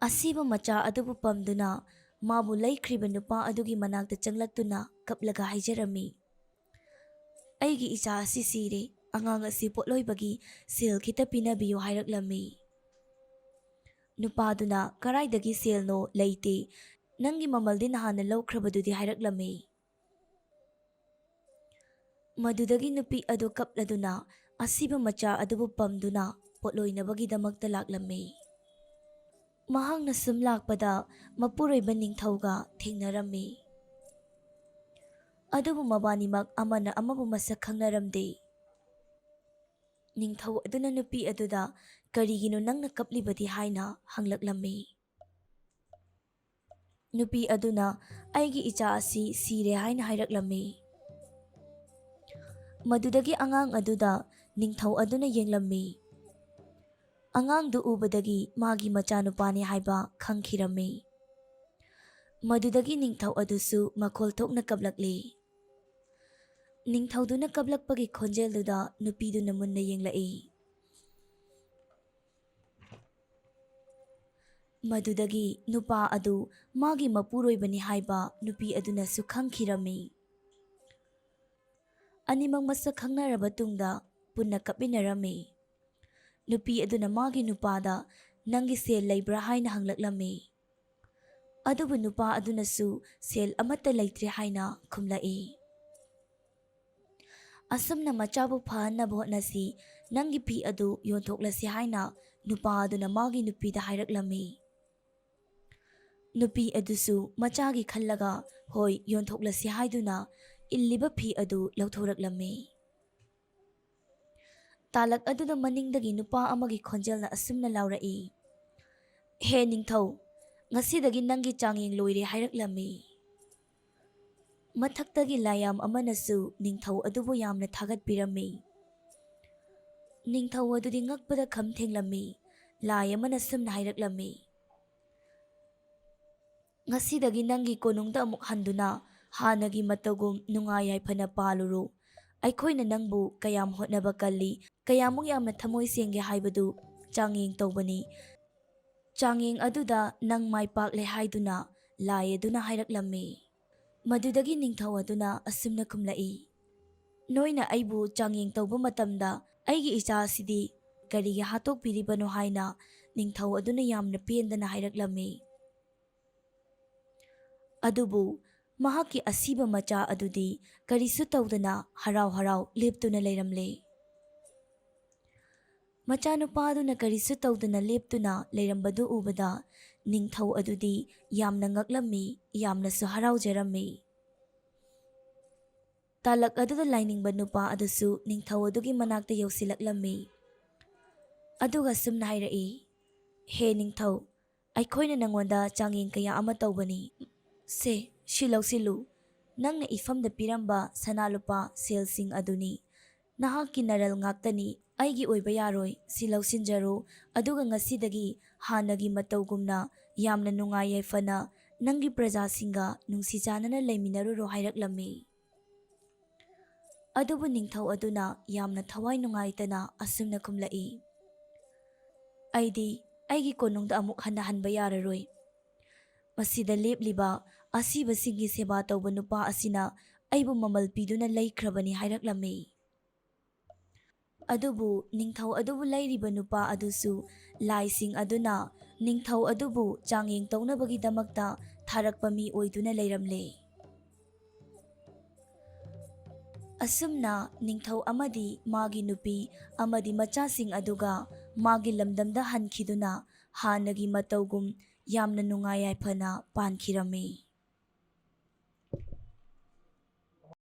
ꯑꯁꯤꯕ ꯃꯆꯥ ꯑꯗꯨꯕꯨ ꯄꯝꯗꯨꯅ ꯃꯥꯕꯨ ꯂꯩꯈ꯭ꯔꯤꯕ ꯅꯨꯄꯥ ꯑꯗꯨꯒꯤ ꯃꯅꯥꯛꯇ ꯆꯪꯂꯛꯇꯨꯅ ꯀꯞꯂꯒ ꯍꯥꯏꯖꯔꯝꯃꯤ, "ꯑꯩꯒꯤ ꯏꯆꯥ ꯑꯁꯤ ꯁꯤꯔꯦ, ꯑꯉꯥꯡ ꯑꯁꯤ ꯄꯣꯠꯂꯣꯏꯕꯒꯤ ꯁꯦꯜ ꯈꯤꯇ ꯄꯤꯅꯕꯤꯌꯨ" ꯍꯥꯏꯔꯛꯂꯝꯃꯤ꯫ ꯅꯨꯄꯥꯗꯨꯅ, "ꯀꯔꯥꯏꯗꯒꯤ ꯁꯦꯜꯅꯣ? ꯂꯩꯇꯦ꯫ "ꯅꯪꯒꯤ ꯃꯃꯜꯗꯤ ꯅꯍꯥꯟꯅ ꯂꯧꯈ꯭ꯔꯕꯗꯨꯗꯤ" ꯍꯥꯏꯔꯛꯂꯝꯃꯤ꯫ ꯃꯗꯨꯗꯒꯤ ꯅꯨꯄꯤ ꯑꯗꯨ ꯀꯞꯂꯗꯨꯅ ꯑꯁꯤꯕ ꯃꯆꯥ ꯑꯗꯨꯕꯨ ꯄꯝꯗꯨꯅ ꯄꯣꯠꯂꯣꯏꯅꯕꯒꯤꯗꯃꯛꯇ ꯂꯥꯛꯂꯝꯃꯤ꯫ ꯃꯍꯥꯛꯅ ꯁꯨꯝ ꯂꯥꯛꯄꯗ ꯃꯄꯨꯔꯣꯏꯕ ꯅꯤꯡꯊꯧꯒ ꯊꯦꯡꯅꯔꯝꯃꯤ꯫ ꯑꯗꯨꯕꯨ ꯃꯕꯥꯅꯤꯃꯛ ꯑꯃꯅ ꯑꯃꯕꯨ ꯃꯁꯛ ꯈꯪꯅꯔꯝꯗꯦ꯫ ꯅꯤꯡꯊꯧ ꯑꯗꯨꯅ ꯅꯨꯄꯤ ꯑꯗꯨꯗ, "ꯀꯔꯤꯒꯤꯅꯣ ꯅꯪꯅ ꯀꯞꯂꯤꯕꯗꯤ?" ꯍꯥꯏꯅ ꯍꯪꯂꯛꯂꯝꯃꯤ꯫ ꯅꯨꯄꯤ ꯑꯗꯨꯅ, "ꯑꯩꯒꯤ ꯏꯆꯥ ꯑꯁꯤ ꯁꯤꯔꯦ" ꯍꯥꯏꯅ ꯍꯥꯏꯔꯛꯂꯝꯃꯤ꯫ ꯃꯗꯨꯗꯒꯤ ꯑꯉꯥꯡ ꯑꯗꯨꯗ ꯅꯤꯡꯊꯧ ꯑꯗꯨꯅ ꯌꯦꯡꯂꯝꯃꯤ꯫ ꯑꯉꯥꯡꯗꯨ ꯎꯕꯗꯒꯤ ꯃꯥꯒꯤ ꯃꯆꯥꯅꯨꯄꯥꯅꯤ ꯍꯥꯏꯕ ꯈꯪꯈꯤꯔꯝꯃꯤ꯫ ꯃꯗꯨꯗꯒꯤ ꯅꯤꯡꯊꯧ ꯑꯗꯨꯁꯨ ꯃꯈꯣꯜ ꯊꯣꯛꯅ ꯀꯞꯂꯛꯂꯤ꯫ ꯅꯤꯡꯊꯧꯗꯨꯅ ꯀꯞꯂꯛꯄꯒꯤ ꯈꯣꯟꯖꯦꯜꯗꯨꯗ ꯅꯨꯄꯤꯗꯨꯅ ꯃꯨꯟꯅ ꯌꯦꯡꯂꯛꯏ꯫ ꯃꯗꯨꯗꯒꯤ ꯅꯨꯄꯥ ꯑꯗꯨ ꯃꯥꯒꯤ ꯃꯄꯨꯔꯣꯏꯕꯅꯤ ꯍꯥꯏꯕ ꯅꯨꯄꯤ ꯑꯗꯨꯅꯁꯨ ꯈꯪꯈꯤꯔꯝꯃꯤ꯫ ꯑꯅꯤꯃꯛ ꯃꯁꯛ ꯈꯪꯅꯔꯕ ꯇꯨꯡꯗ ꯄꯨꯟꯅ ꯀꯞꯃꯤꯟꯅꯔꯝꯃꯤ꯫ ꯅꯨꯄꯤ ꯑꯗꯨꯅ ꯃꯥꯒꯤ ꯅꯨꯄꯥꯗ, "ꯅꯪꯒꯤ ꯁꯦꯜ ꯂꯩꯕ꯭ꯔꯥ?" ꯍꯥꯏꯅ ꯍꯪꯂꯛꯂꯝꯃꯤ꯫ ꯑꯗꯨꯕꯨ ꯅꯨꯄꯥ ꯑꯗꯨꯅꯁꯨ ꯁꯦꯜ ꯑꯃꯠꯇ ꯂꯩꯇ꯭ꯔꯦ ꯍꯥꯏꯅ ꯈꯨꯝꯂꯛꯏ꯫ "ꯑꯁꯨꯝꯅ ꯃꯆꯥꯕꯨ ꯐꯍꯟꯅꯕ ꯍꯣꯠꯅꯁꯤ, ꯅꯪꯒꯤ ꯐꯤ ꯑꯗꯨ ꯌꯣꯟꯊꯣꯛꯂꯁꯤ" ꯍꯥꯏꯅ ꯅꯨꯄꯥ ꯑꯗꯨꯅ ꯃꯥꯒꯤ ꯅꯨꯄꯤꯗ ꯍꯥꯏꯔꯛꯂꯝꯃꯤ꯫ ꯅꯨꯄꯤ ꯑꯗꯨꯁꯨ ꯃꯆꯥꯒꯤ ꯈꯜꯂꯒ, "ꯍꯣꯏ, ꯌꯣꯟꯊꯣꯛꯂꯁꯤ" ꯍꯥꯏꯗꯨꯅ ꯏꯜꯂꯤꯕ ꯐꯤ ꯑꯗꯨ ꯂꯧꯊꯣꯔꯛꯂꯝꯃꯤ꯫ ꯇꯥꯂꯛ ꯑꯗꯨꯗ ꯃꯅꯤꯡꯗꯒꯤ ꯅꯨꯄꯥ ꯑꯃꯒꯤ ꯈꯣꯟꯖꯦꯜꯅ ꯑꯁꯨꯝꯅ ꯂꯥꯎꯔꯛꯏ, "ꯍꯦ ꯅꯤꯡꯊꯧ, ꯉꯁꯤꯗꯒꯤ ꯅꯪꯒꯤ ꯆꯥꯡꯌꯦꯡ ꯂꯣꯏꯔꯦ" ꯍꯥꯏꯔꯛꯂꯝꯃꯤ꯫ ꯃꯊꯛꯇꯒꯤ ꯂꯥꯏꯌꯥꯝ ꯑꯃꯅꯁꯨ ꯅꯤꯡꯊꯧ ꯑꯗꯨꯕꯨ ꯌꯥꯝꯅ ꯊꯥꯒꯠꯄꯤꯔꯝꯃꯤ꯫ ꯅꯤꯡꯊꯧ ꯑꯗꯨꯗꯤ ꯉꯛꯄꯗ ꯈꯝ ꯊꯦꯡꯂꯝꯃꯤ꯫ ꯂꯥꯏ ꯑꯃꯅ ꯁꯨꯝꯅ ꯍꯥꯏꯔꯛꯂꯝꯃꯤ, "ꯉꯁꯤꯗꯒꯤ ꯅꯪꯒꯤ ꯀꯣꯅꯨꯡꯗ ꯑꯃꯨꯛ ꯍꯟꯗꯨꯅ ꯍꯥꯟꯅꯒꯤ ꯃꯇꯧꯒꯨꯝ ꯅꯨꯡꯉꯥꯏ ꯌꯥꯏꯐꯅ ꯄꯥꯜꯂꯨꯔꯣ꯫ ꯑꯩꯈꯣꯏꯅ ꯅꯪꯕꯨ ꯀꯌꯥꯝ ꯍꯣꯠꯅꯕ ꯀꯜꯂꯤ, ꯀꯌꯥꯃꯨꯛ ꯌꯥꯝꯅ ꯊꯃꯣꯏ ꯁꯦꯡꯒꯦ ꯍꯥꯏꯕꯗꯨ ꯆꯥꯡꯌꯦꯡ ꯇꯧꯕꯅꯤ꯫ ꯆꯥꯡꯌꯦꯡ ꯑꯗꯨꯗ ꯅꯪ ꯃꯥꯏ ꯄꯥꯛꯂꯦ" ꯍꯥꯏꯗꯨꯅ ꯂꯥꯏ ꯑꯗꯨꯅ ꯍꯥꯏꯔꯛꯂꯝꯃꯤ꯫ ꯃꯗꯨꯗꯒꯤ ꯅꯤꯡꯊꯧ ꯑꯗꯨꯅ ꯑꯁꯨꯝꯅ ꯈꯨꯝꯂꯛꯏ, "ꯅꯣꯏꯅ ꯑꯩꯕꯨ ꯆꯥꯡꯌꯦꯡ ꯇꯧꯕ ꯃꯇꯝꯗ ꯑꯩꯒꯤ ꯏꯆꯥ ꯑꯁꯤꯗꯤ ꯀꯔꯤꯒꯤ ꯍꯥꯠꯇꯣꯛꯄꯤꯔꯤꯕꯅꯣ?" ꯍꯥꯏꯅ ꯅꯤꯡꯊꯧ ꯑꯗꯨꯅ ꯌꯥꯝꯅ ꯄꯦꯟꯗꯅ ꯍꯥꯏꯔꯛꯂꯝꯃꯤ꯫ ꯑꯗꯨꯕꯨ ꯃꯍꯥꯛꯀꯤ ꯑꯁꯤꯕ ꯃꯆꯥ ꯑꯗꯨꯗꯤ ꯀꯔꯤꯁꯨ ꯇꯧꯗꯅ ꯍꯔꯥꯎ ꯍꯔꯥꯎ ꯂꯦꯞꯇꯨꯅ ꯂꯩꯔꯝꯂꯦ꯫ ꯃꯆꯥꯅꯨꯄꯥ ꯑꯗꯨꯅ ꯀꯔꯤꯁꯨ ꯇꯧꯗꯅ ꯂꯦꯞꯇꯨꯅ ꯂꯩꯔꯝꯕꯗꯨ ꯎꯕꯗ ꯅꯤꯡꯊꯧ ꯑꯗꯨꯗꯤ ꯌꯥꯝꯅ ꯉꯛꯂꯝꯃꯤ, ꯌꯥꯝꯅꯁꯨ ꯍꯔꯥꯎꯖꯔꯝꯃꯤ꯫ ꯇꯥꯂꯛ ꯑꯗꯨꯗ ꯂꯥꯏꯅꯤꯡꯕ ꯅꯨꯄꯥ ꯑꯗꯨꯁꯨ ꯅꯤꯡꯊꯧ ꯑꯗꯨꯒꯤ ꯃꯅꯥꯛꯇ ꯌꯧꯁꯤꯜꯂꯛꯂꯝꯃꯤ꯫ ꯑꯗꯨꯒ ꯁꯨꯝꯅ ꯍꯥꯏꯔꯛꯏ, "ꯍꯦ ꯅꯤꯡꯊꯧ, ꯑꯩꯈꯣꯏꯅ ꯅꯉꯣꯟꯗ ꯆꯥꯡꯌꯦꯡ ꯀꯌꯥ ꯑꯃ ꯇꯧꯕꯅꯤ꯫ ꯁꯦ, ꯁꯤ ꯂꯧꯁꯤꯜꯂꯨ꯫ ꯅꯪꯅ ꯏꯐꯝꯗ ꯄꯤꯔꯝꯕ ꯁꯅꯥ ꯂꯨꯄꯥ ꯁꯦꯜꯁꯤꯡ ꯑꯗꯨꯅꯤ꯫ ꯅꯍꯥꯛꯀꯤ ꯅꯔꯜ ꯉꯥꯛꯇꯅꯤ, ꯑꯩꯒꯤ ꯑꯣꯏꯕ ꯌꯥꯔꯣꯏ꯫ ꯁꯤ ꯂꯧꯁꯤꯟꯖꯔꯣ, ꯑꯗꯨꯒ ꯉꯁꯤꯗꯒꯤ ꯍꯥꯟꯅꯒꯤ ꯃꯇꯧꯒꯨꯝꯅ ꯌꯥꯝꯅ ꯅꯨꯡꯉꯥꯏ ꯌꯥꯏꯐꯅ ꯅꯪꯒꯤ ꯄ꯭ꯔꯖꯥꯁꯤꯡꯒ ꯅꯨꯡꯁꯤ ꯆꯥꯟꯅꯅ ꯂꯩꯃꯤꯟꯅꯔꯨꯔꯣ" ꯍꯥꯏꯔꯛꯂꯝꯃꯤ꯫ ꯑꯗꯨꯕꯨ ꯅꯤꯡꯊꯧ ꯑꯗꯨꯅ ꯌꯥꯝꯅ ꯊꯋꯥꯏ ꯅꯨꯡꯉꯥꯏꯇꯅ ꯑꯁꯨꯝꯅ ꯈꯨꯝꯂꯛꯏ, "ꯑꯩꯗꯤ ꯑꯩꯒꯤ ꯀꯣꯅꯨꯡꯗ ꯑꯃꯨꯛ ꯍꯟꯅ ꯍꯟꯕ ꯌꯥꯔꯔꯣꯏ꯫ ꯃꯁꯤꯗ ꯂꯦꯞꯂꯤꯕ ꯑꯁꯤꯕꯁꯤꯡꯒꯤ ꯁꯦꯕꯥ ꯇꯧꯕ ꯅꯨꯄꯥ ꯑꯁꯤꯅ ꯑꯩꯕꯨ ꯃꯃꯜ ꯄꯤꯗꯨꯅ ꯂꯩꯈ꯭ꯔꯕꯅꯤ" ꯍꯥꯏꯔꯛꯂꯝꯃꯤ꯫ ꯑꯗꯨꯕꯨ ꯅꯤꯡꯊꯧ ꯑꯗꯨꯕꯨ ꯂꯩꯔꯤꯕ ꯅꯨꯄꯥ ꯑꯗꯨꯁꯨ ꯂꯥꯏꯁꯤꯡ ꯑꯗꯨꯅ ꯅꯤꯡꯊꯧ ꯑꯗꯨꯕꯨ ꯆꯥꯡꯌꯦꯡ ꯇꯧꯅꯕꯒꯤꯗꯃꯛꯇ ꯊꯥꯔꯛꯄ ꯃꯤ ꯑꯣꯏꯗꯨꯅ ꯂꯩꯔꯝꯂꯦ꯫ ꯑꯁꯨꯝꯅ ꯅꯤꯡꯊꯧ ꯑꯃꯗꯤ ꯃꯥꯒꯤ ꯅꯨꯄꯤ ꯑꯃꯗꯤ ꯃꯆꯥꯁꯤꯡ ꯑꯗꯨꯒ ꯃꯥꯒꯤ ꯂꯝꯗꯝꯗ ꯍꯟꯈꯤꯗꯨꯅ ꯍꯥꯟꯅꯒꯤ ꯃꯇꯧꯒꯨꯝ ꯌꯥꯝꯅ ꯅꯨꯡꯉꯥꯏ ꯌꯥꯏꯐꯅ ꯄꯥꯟꯈꯤꯔꯝꯃꯤ꯫